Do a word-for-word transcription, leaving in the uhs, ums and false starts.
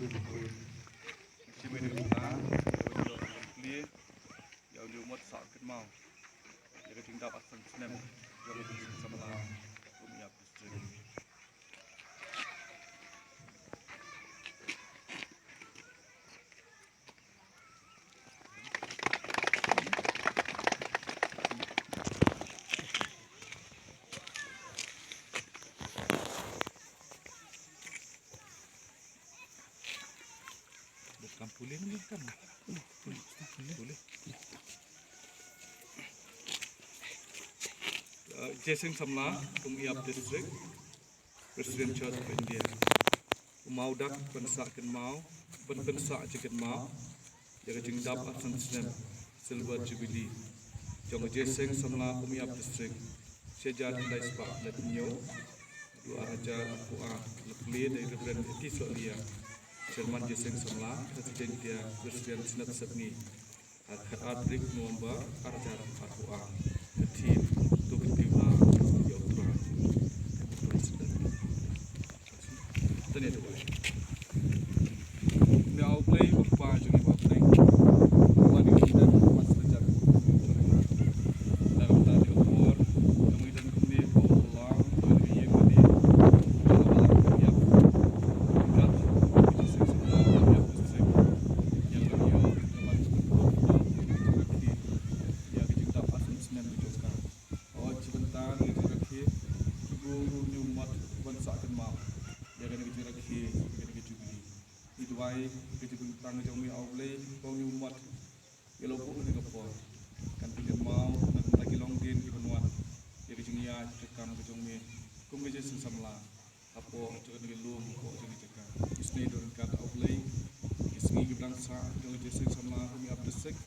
Shi mei dei ka bynta, ka bynta ka plie ïa u ñiewmot sah kynmaw ïa ka jingdap arphew san snem jong ka Jingseng Samla Umïap District. Kam pule ni kam. Pule. Uh, Jingseng Samla Umïap District, Presbyterian Church of India. U mawdak ban sah kynmaw, ban pynsah jingkynmaw ïa ka jingdap arphew san snem Silver Jubilee jong ka Jingseng Samla Umïap District, shi hajar khyndai spah laiphew hynñiew, dua hajar arphew ar, la plie da i Reverend Eti Sohliya, Chairman Jingseng Samla, Khasaid Jaintia Christian Synod Sepngi, ha ka khatar tarik November, ar hajar arphew ar. Ka theme, To Kyntiew Bha ïa U Trai. Tang ïa duwai. Mih U Blei, U Kpa jong ngi uba ha bneng. Uba dei u Trai uba sngewtynnat. Na ka bynta jong ka por jong ngi don kumne, ko Balang, ko ïing kane, ko Balang, ko ïap. Ryngkat Jingseng Samla Umïap District, ïa ngi ïoh ka ban pynkup ïa ka jingdap arphew san snem ka jong ka. Hooid, shi bynta ki jingrakhe ki buh ruh ñiewmot ban sah kynmaw ïa kane ka jingrakhe, ïa kane ka Jubilee. Ngi duwai ka jingpynthikna jong me, A Blei, ba u ñiewmot ïa la u buh ha kane ka por kan pynkynmaw na ka bynta ki longdien kiban wan ïa ka jingïaid ka kam ka jong me kum ka Jingseng Samla hapoh jong kane ka lum, hapoh jong kane ka jaka. Ngi sngew don ryngkat, A Blei, ki sngi kiba dang sah jong ka Jingseng Samla Umïap District.